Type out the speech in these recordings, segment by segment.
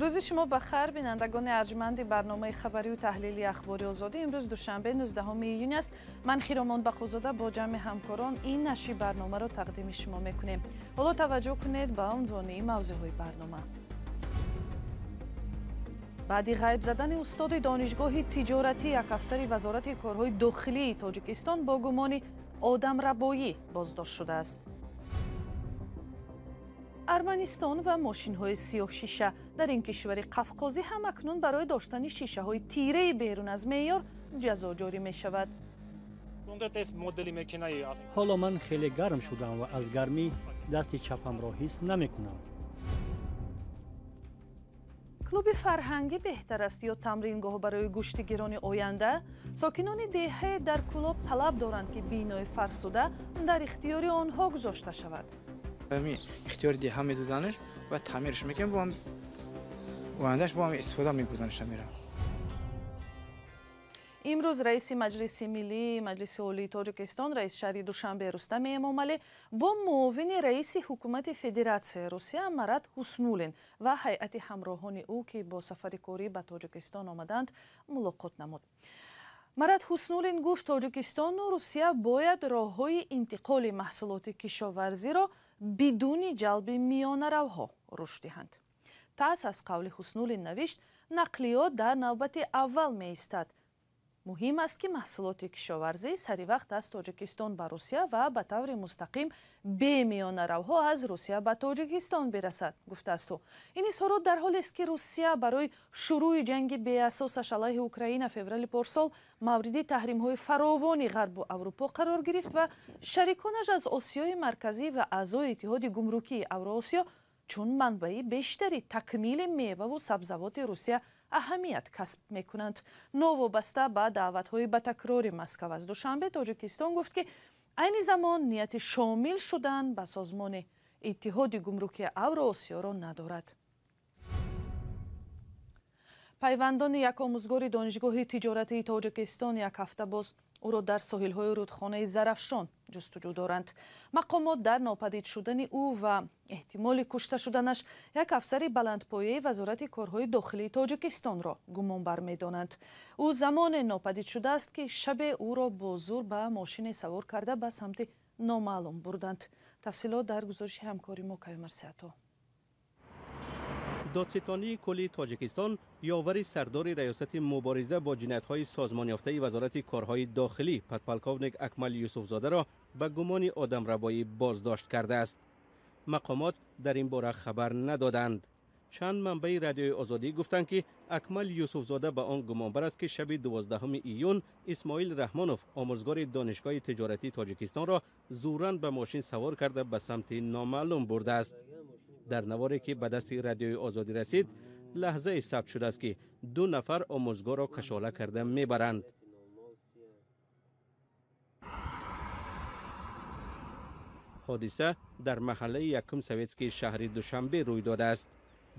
Рӯзи шумо ба хайр, бинандагони арҷманди барномаи хабарию таҳлили Ахбори Озодӣ. Имрӯз душанбе 19 июн аст. Ман Хиромон Бақозода бо ҷамъи ҳамкорон ин нашри барномаро тақдими шумо мекунем. Ҳоло таваҷҷӯҳ кунед ба унвони мавзӯъҳои барнома. Баъди ғайб задани устоди донишгоҳи тиҷоратӣ, як афсари вазорати корҳои дохилии Тоҷикистон бо гумони одамрабоӣ боздошт шудааст. Арманистон ва мошинҳои сиёҳшиша. Дар ин кишвари қафқозӣ ҳам акнун барои доштани шишаҳои тираи берун аз меъёр ҷазо ҷорӣ мешавад. Ҳоло ман хеле гарм шудам ва аз гармӣ дасти чапамро ҳис намекунам. Клуби фарҳангӣ беҳтар аст ё тамрингоҳ барои гӯштигирони оянда? Сокинони деҳае дар Кӯлоб талаб доранд, ки бинои фарсуда дар ихтиёри онҳо гузошта шавад. Ихтиёри деҳа медоданаш ва таъмираш мекунем, бо ояндаш бо ҳам истифода мебуданаш мера. Имрӯз раиси Маҷлиси Миллӣ, Маҷлиси Олии Тоҷикистон, раиси шаҳри Душанбе Рустами Эмомалӣ бо муовини раиси ҳукумати Федератсияи Русия Марат Ҳуснуллин ва ҳайати ҳамроҳони ӯ, ки бо сафари корӣ ба Тоҷикистон омаданд, мулоқот намуд. Марат Ҳуснуллин гуфт, Тоҷикистону Русия бояд роҳҳои интиқоли маҳсулоти кишоварзиро бидуни ҷалби миёнаравҳо рушд диҳанд. ТАСС аз қавли Ҳуснуллин навишт, нақлиёт дар навбати аввал меистад. Муҳим аст, ки маҳсулоти кишоварзӣ сари вақт аз Тоҷикистон ба Русия ва ба таври мустақим бе миёнаравҳо аз Русия ба Тоҷикистон бирасад, гуфтааст ӯ. Ин изҳорот дар ҳолест, ки Русия барои шурӯъи ҷанги беасосаш алайҳи Украина феврали порсол мавриди таҳримҳои фаровони Ғарбу Аврупо қарор гирифт ва шариконаш аз Осиёи Марказӣ ва аъзои Иттиҳоди Гумрукии Авроосиё чун манбаи бештари такмили меваву сабзавоти Русия аҳамият касб мекунанд. Новобаста ба даъватҳои ба такрори Москав аз Душанбе, Тоҷикистон гуфт, ки айни замон нияти шомил шудан ба созмони Иттиҳоди Гумрукии Авроосиёро надорад. Пайвандони як омӯзгори донишгоҳи тиҷоратии Тоҷикистон як ҳафта боз ӯро дар соҳилҳои рудхонаи Зарафшон ҷустуҷӯ доранд. Мақомот дар нопадид шудани ӯ ва эҳтимоли кушта шуданаш як афсари баландпояи вазорати корҳои дохилии Тоҷикистонро гумонбар медонанд. Ӯ замоне нопадид шудааст, ки шабе ӯро бо зур ба мошине савор карда ба самти номаълум бурданд. Тафсилот дар гузориши ҳамкори мо Каюмар Сеато. Додситонии кулли Тоҷикистон ёвари сардори раёсати мубориза бо ҷиноятҳои созмонёфтаи вазорати корҳои дохилӣ подполковник Акмал Юсуфзодаро ба гумони одамрабоӣ боздошт кардааст. Мақомот дар ин бора хабар надоданд. Чанд манбаи Радиои Озодӣ гуфтанд, ки Акмал Юсуфзода ба он гумонбар аст, ки шаби 12 июн Исмоил Раҳмонов, омӯзгори донишгоҳи тиҷоратии Тоҷикистонро зӯран ба мошин савор карда ба самти номаълум бурдааст. Дар наворе, ки ба дасти Радиои Озодӣ расид, лаҳзае сабт шудааст, ки ду нафар омӯзгорро кашола карда мебаранд. Ҳодиса дар маҳаллаи якум Советскии шаҳри Душанбе рӯй додааст.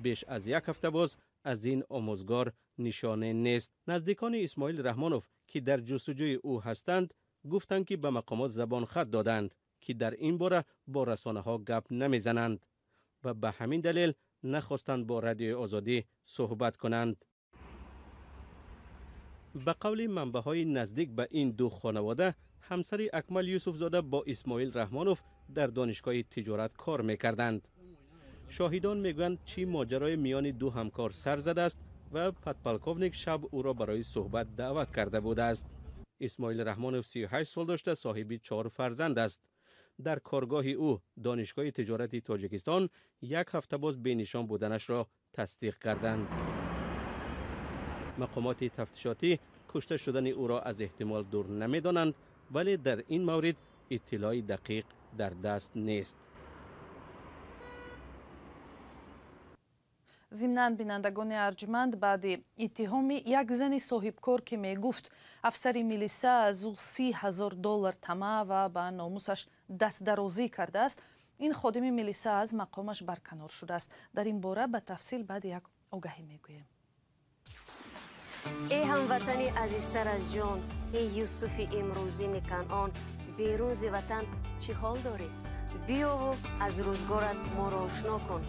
Беш аз як ҳафта боз аз ин омӯзгор нишоне нест. Наздикони Исмоил Раҳмонов, ки дар ҷустуҷӯи ӯ ҳастанд, гуфтанд, ки ба мақомот забонхат доданд, ки дар ин бора бо расонаҳо гап намезананд ва ба ҳамин далел нахостанд бо Радиои Озодӣ суҳбат кунанд. Ба қавли манбаъҳои наздик ба ин ду хонавода, ҳамсари Акмал Юсуфзода бо Исмоил Раҳмонов дар донишгоҳи тиҷорат кор мекарданд. Шоҳидон мегӯянд, чӣ моҷарои миёни ду ҳамкор сар задааст ва подполковник шаб ӯро барои суҳбат даъват карда будааст. Исмоил Раҳмонов 38 сол дошта, соҳиби 4 фарзанд аст. Дар коргоҳи ӯ донишгоҳи тиҷорати Тоҷикистон як ҳафта боз бенишон буданашро тасдиқ карданд. Мақомоти тафтишотӣ кушта шудани ӯро аз эҳтимол дур намедонанд, вале дар ин маврид иттилои дақиқ дар даст нест. Зимнан, бинандагони арҷманд, баъди иттиҳоми як зани соҳибкор, ки мегуфт афсари милиса аз ӯ 30 000 доллар тамаъ ва ба номусаш дастдарозӣ кардааст, ин ходими милиса аз мақомаш барканор шудааст. Дар ин бора ба тафсил баъди як огаҳӣ мегӯем. Эй ҳамватани азизтар аз ҷон, эй Юсуфи имрӯзини Канъон, берун зи ватан чӣ ҳол дорӣ? Биёву аз рӯзгорат моро ошно кун.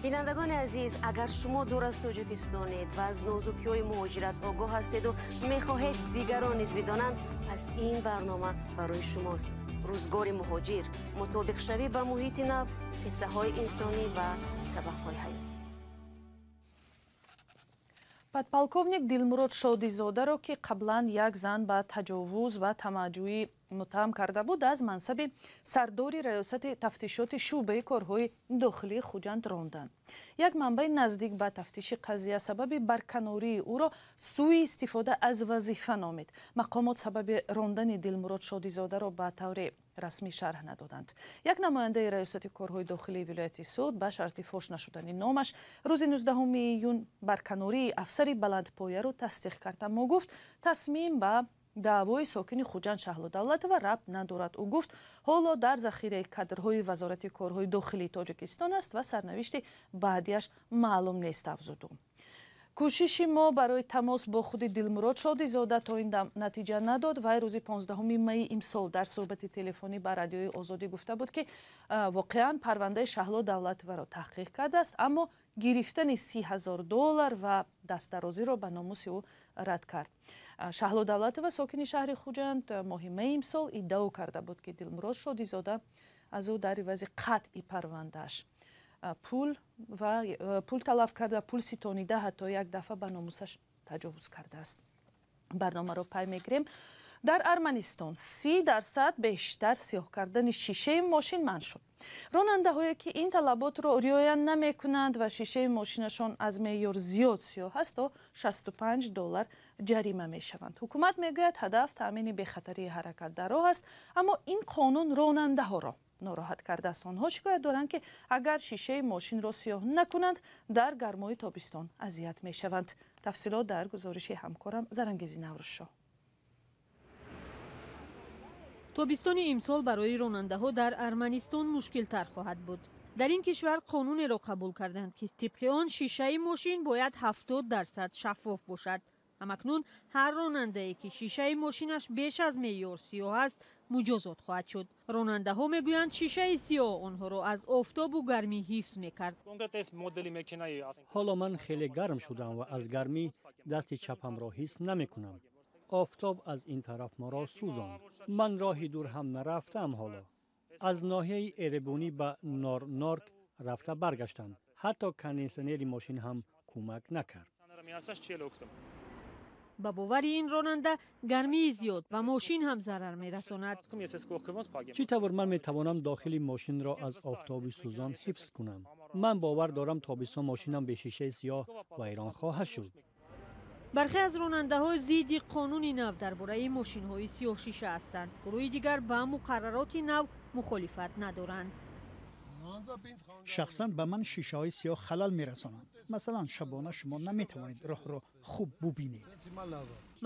Бинандагони азиз, агар шумо дур аз Тоҷикистонед ва аз нозукиҳои муҳоҷират огоҳ ҳастеду мехоҳед дигарон низ бидонанд, пас ин барнома барои шумост. Рӯзгори муҳоҷир, мутобиқшавӣ ба муҳити нав, қиссаҳои инсонӣ ва сабақҳои ҳаёт. Подполковник Дилмурод Шодизодаро, ки қаблан як зан ба таҷовуз ва тамаъҷӯӣ муттаҳам карда буд, аз мансаби сардори раёсати тафтишоти шӯъбаи корҳои дохилии Хуҷанд ронданд. Як манбаи наздик ба тафтиши қазия сабаби барканории ӯро сӯи истифода аз вазифа номид. Мақомот сабаби рондани Дилмурод Шодизодаро ба таври расмӣ шарҳ надоданд. Як намояндаи раёсати корҳои дохилии вилояти Суғд ба шарти фош нашудани номаш рӯзи 19 июн барканории афсари баландпояро тасдиқ кард, аммо гуфт, тасмим ба даъвои сокини Хуҷанд Шаҳло Давлатова рабт надорад. Ӯ гуфт, ҳоло дар захираи кадрҳои Вазорати корҳои дохилии Тоҷикистон аст ва сарнавишти баъдиаш маълум нест, афзуд ӯ. Кӯшиши мо барои тамос бо худи Дилмурод Шодизода то ин дам натиҷа надод. Вай рӯзи 15 майи имсол дар суҳбати телефонӣ ба Радиои Озодӣ гуфта буд, ки воқеан парвандаи Шаҳло Давлатоваро таҳқиқ кардааст, аммо гирифтани 30 000 доллар ва дастдарозиро ба номуси ӯ рад кард. Шаҳло Давлатова, сокини шаҳри Хуҷанд, моҳи майи имсол иддао карда буд, ки Дилмурод Шодизода аз ӯ дар ивази қатъи парвандааш пул ва пул талаб карда, пул ситонида, ҳатто як дафъа ба номусаш таҷовуз кардааст. Барномаро пай мегирем. Дар Арманистон 30% бештар сиёҳ кардани шишаи мошин манъ шуд. Ронандаҳое, ки ин талаботро риоя намекунанд ва шишаи мошинашон аз меъёр зиёд сиёҳ аст, то 65 доллар ҷарима мешаванд. Ҳукумат мегӯяд, ҳадаф таъмини бехатарии ҳаракат дар роҳ аст, аммо ин қонун ронандаҳоро нороҳат кардааст. Онҳо шикоят доранд, ки агар шишаи мошинро сиёҳ накунанд, дар гармои тобистон азият мешаванд. Тафсилот дар гузориши ҳамкорам Зарангези Наврӯзшоҳ. Тобистони имсол барои ронандаҳо дар Арманистон мушкилтар хоҳад буд. Дар ин кишвар қонунеро қабул карданд, ки тибқи он шишаи мошин бояд 70% шаффоф бошад. Ҳамакнун ҳар ронандае, ки шишаи мошинаш беш аз меъёр сиёҳ аст, муҷозот хоҳад шуд. Ронандаҳо мегӯянд, шишаи сиёҳ онҳоро аз офтобу гармӣ ҳифз мекард. Ҳоло ман хеле гарм шудам ва аз гармӣ дасти чапамро ҳис намекунам. Офтоб аз ин тараф моро сӯзонд. Ман роҳи дур ҳам нарафтаам. Ҳоло аз ноҳияи Эребунӣ ба Норнорк рафта баргаштам. Ҳатто кондитсионери мошин ҳам кӯмак накард. Ба бовари ин ронанда, гармии зиёд ба мошин ҳам зарар мерасонад. Чӣ тавр ман метавонам дохили мошинро аз офтоби сӯзон ҳифз кунам? Ман бовар дорам, тобистон мошинам бе шишаи сиёҳ вайрон хоҳад шуд. Бархе аз ронандаҳо зидди қонуни нав дар бораи мошинҳои сиёҳшиша ҳастанд. Гурӯҳи дигар ба муқаррароти нав мухолифат надоранд. Шахсан ба ман шишаҳои сиёҳ халал мерасонанд. Масалан, шабона шумо наметавонед роҳро хуб бубинед.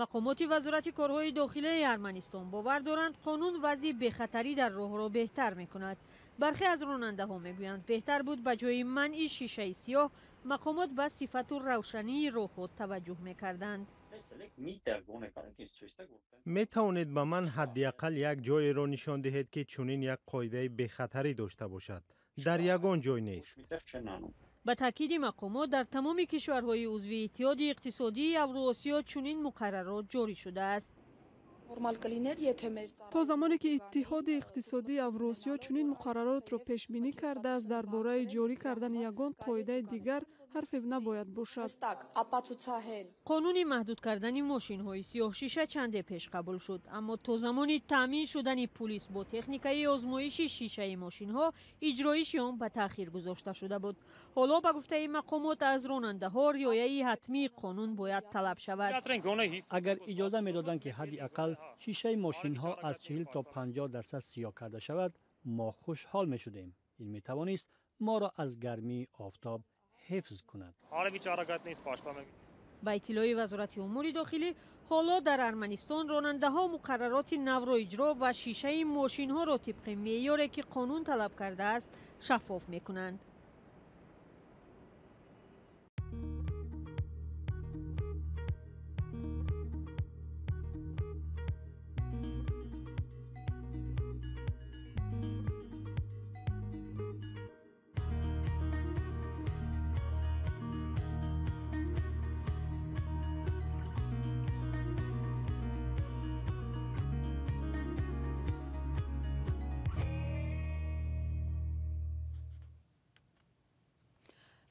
Мақомоти Вазорати корҳои дохилаи Арманистон бовар доранд, қонун вазъи бехатарӣ дар роҳро беҳтар мекунад. Бархе аз ронандаҳо мегӯянд, беҳтар буд ба ҷои манъи шишаи сиёҳ мақомот ба сифату равшании роҳҳо таваҷҷӯҳ мекарданд. Метавонед ба ман ҳадди ақал як ҷоеро нишон диҳед, ки чунин як қоидаи бехатарӣ дошта бошад? Дар ягон ҷой нест. Ба таъкиди мақомот, дар тамоми кишварҳои узви Иттиҳоди Иқтисодии Авруосиё чунин муқаррарот ҷорӣ шудааст. То замоне ки Иттиҳоди Иқтисодии Авруосиё чунин муқарраротро пешбинӣ кардааст, дар бораи ҷорӣ кардани ягон қоидаи дигар ҳарфе набояд бошад. Қонуни маҳдуд кардани мошинҳои сиёҳшиша чанде пеш қабул шуд, аммо то замони таъмин шудани пулис бо техникаи озмоиши шишаи мошинҳо, иҷроиши он ба таъхир гузошта шуда буд. Ҳоло, ба гуфтаи мақомот, аз ронандаҳо риояи ҳатмии қонун бояд талаб шавад. Агар иҷоза медоданд, ки ҳадди ақал шишаи мошинҳо аз 40 то 50% сиёҳ карда шавад, мо хушҳол мешудем. Ин метавонист моро аз гармии офтоб ҳифз кунад. Ба иттилои Вазорати умури дохилӣ, ҳоло дар Арманистон ронандаҳо муқаррароти навро иҷро ва шишаи мошинҳоро тибқи меъёре, ки қонун талаб кардааст, шаффоф мекунанд.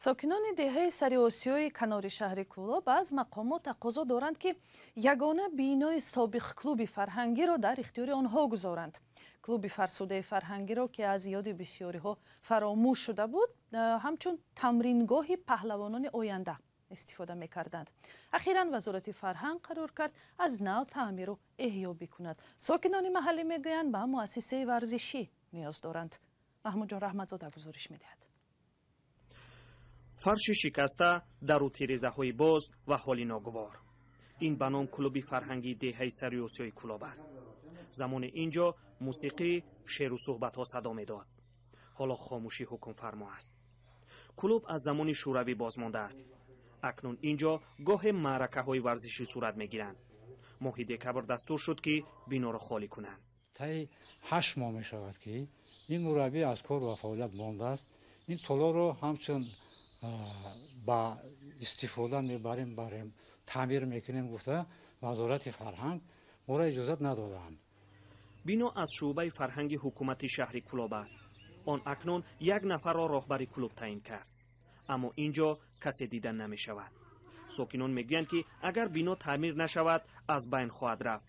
Сокинони деҳаи Сариосиёи канори шаҳри Кӯлоб аз мақомот тақозо доранд, ки ягона бинои собиқ клуби фарҳангиро дар ихтиёри онҳо гузоранд. Клуби фарсудаи фарҳангиро, ки аз ёди бисёриҳо фаромӯш шуда буд, ҳамчун тамрингоҳи паҳлавонони оянда истифода мекарданд. Ахиран вазорати фарҳанг қарор кард аз нав таъмиру эҳё бикунад. Сокинони маҳаллӣ мегӯянд, ба муассисаи варзишӣ ниёз доранд. Маҳмудҷон Раҳматзода гузориш медиҳад. Фарши шикаста, дару тирезаҳои боз ва ҳоли ногувор. Ин ба ном клуби фарҳангии деҳаи Сариосиёи Кӯлоб аст. Замоне ин ҷо мусиқӣ, шеъру суҳбатҳо садо медод. Ҳоло хомӯшӣ ҳукмфармо аст. Клуб аз замони шӯравӣ боз мондааст. Акнун ин ҷо гоҳе маъракаҳои варзишӣ сурат мегиранд. Моҳи декабр дастур шуд, ки биноро холӣ кунанд. Таи 8 моҳ мешавад, ки ин мураббӣ аз кор ва фаъолият мондааст. Ин толорро ҳамчун ба истифода мебарем, барем таъмир мекунем гуфта, вазорати фарҳанг моро иҷозат надоданд. Бино аз шӯъбаи фарҳанги ҳукумати шаҳри Кӯлоб аст. Он акнун як нафарро роҳбари клуб таъин кард, аммо ин ҷо касе дида намешавад. Сокинон мегӯянд, ки агар бино таъмир нашавад, аз байн хоҳад рафт.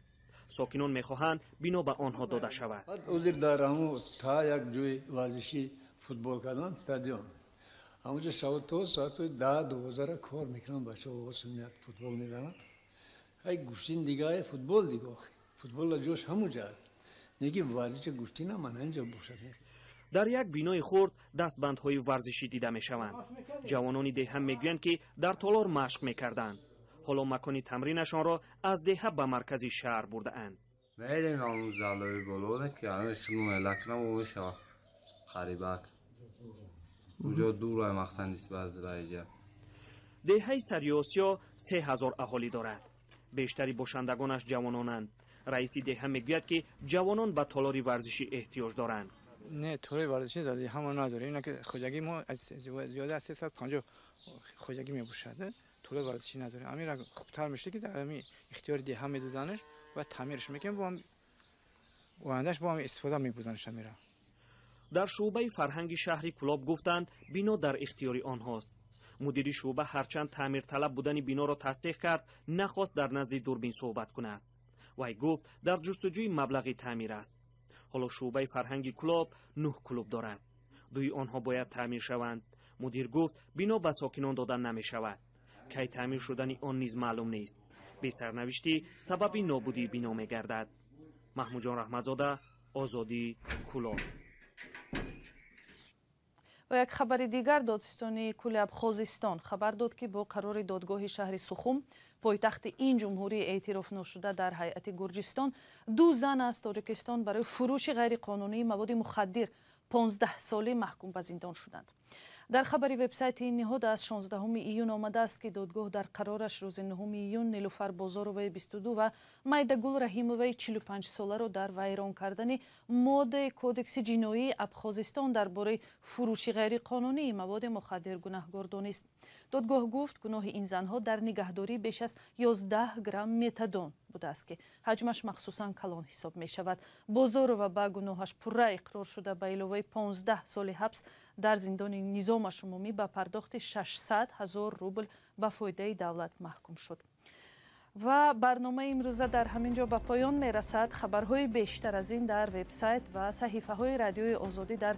Сокинон мехоҳанд бино ба онҳо дода шавад. Ҳозир дар ҳамун та як ҷои варзишӣ футбол кардан стадион, ҳамонҷо шаб то соати 10-12 кор мекунанд бачаҳо, овоз меяд, футбол мезананд. Ҳай гӯштин дига, футбол дига, охи футболла ҷош ҳамонҷа аст, неки варзиши гӯштина мана инҷо бошад. Дар як бинои хурд дастбандҳои варзишӣ дида мешаванд. Ҷавонони деҳа мегӯянд, ки дар толор машқ мекарданд. Ҳоло макони тамринашонро аз деҳа ба маркази шаҳр бурдаанд. Мерем ҳамун залои болода, ки хидмат мешавад қарибак. Уҷо дурай мақсад нисбат ба иҷа. Деҳаи Сариосиё 3000 аҳолӣ дорад. Бештари бошандагонаш ҷавононанд. Раиси деҳа мегӯяд, ки ҷавонон ба толори варзишӣ эҳтиёҷ доранд. Не, толори варзишӣ дар деҳа мо надорем. Ина ки хоҷагии мо зиёда аз 350 хоҷагӣ мебошад, толори варзишӣ надорем. Амира хубтар мешуд, ки дар ҳамин ихтиёри деҳа медоданаш ва таъмирш мекунем, бо ояндаш бо ҳам истифода мебуданаш амира. Дар шӯъбаи фарҳанги шаҳри Кӯлоб гуфтанд, бино дар ихтиёри онҳост. Мудири шӯъба ҳарчанд таъмирталаб будани биноро тасдиқ кард, нахост дар назди дурбин суҳбат кунад. Вай гуфт, дар ҷустуҷӯи маблағи таъмир аст. Ҳоло шӯъбаи фарҳанги Кӯлоб 9 клуб дорад. Дуи онҳо бояд таъмир шаванд. Мудир гуфт, бино ба сокинон дода намешавад. Кай таъмир шудани он низ маълум нест. Бесарнавиштӣ сабаби нобудии бино мегардад. Маҳмудҷон Раҳматзода, Озодӣ, Кӯлоб. Ва як хабари дигар: додситонии кулли Абхозистон хабар дод, ки бо қарори додгоҳи шаҳри Сухум, пойтахти ин ҷумҳурии эътирофношуда дар ҳайати Гурҷистон, ду зан аз Тоҷикистон барои фурӯши ғайриқонунии маводи мухаддир 15 солӣ маҳкум ба зиндон шуданд. Дар хабари вебсайти ин ниҳод аз 16 июн омадааст, ки додгоҳ дар қарораш рӯзи 9 июн Нилуфар Бозороваи 22 ва Майдагул Раҳимоваи 45 соларо дар вайрон кардани моддаи Кодекси ҷиноии Абхозистон дар бораи фурӯши ғайриқонунии маводи мухаддир гунаҳгор донист. Додгоҳ гуфт, гуноҳи ин занҳо дар нигаҳдории беш аз 11 грамм метадон будааст, ки ҳаҷмаш махсусан калон ҳисоб мешавад. Бозорова ба гуноҳаш пурра иқрор шуда, ба иловаи 15 соли ҳабс дар зиндони низомаш умумӣ ба пардохти 600 ҳазор рубл ба фоидаи давлат маҳкум шуд. Ва барномаи имрӯза дар ҳамин ҷо ба поён мерасад. Хабарҳои бештар аз ин дар вебсайт ва саҳифаҳои Радиои Озодӣ дар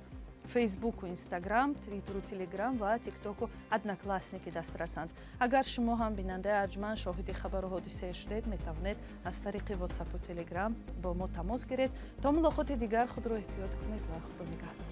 Фейсбуку Инстаграм, Твиттеру Телеграм ва Тиктоку Одноклассники дастрасанд. Агар шумо ҳам, бинандаи арҷманд, шоҳиди хабару ҳодисае шудед, метавонед аз тариқи Ватсапу Телеграм бо мо тамос гиред. То мулоқоти дигар худро эҳтиёт кунед ва Худо нигаҳдор.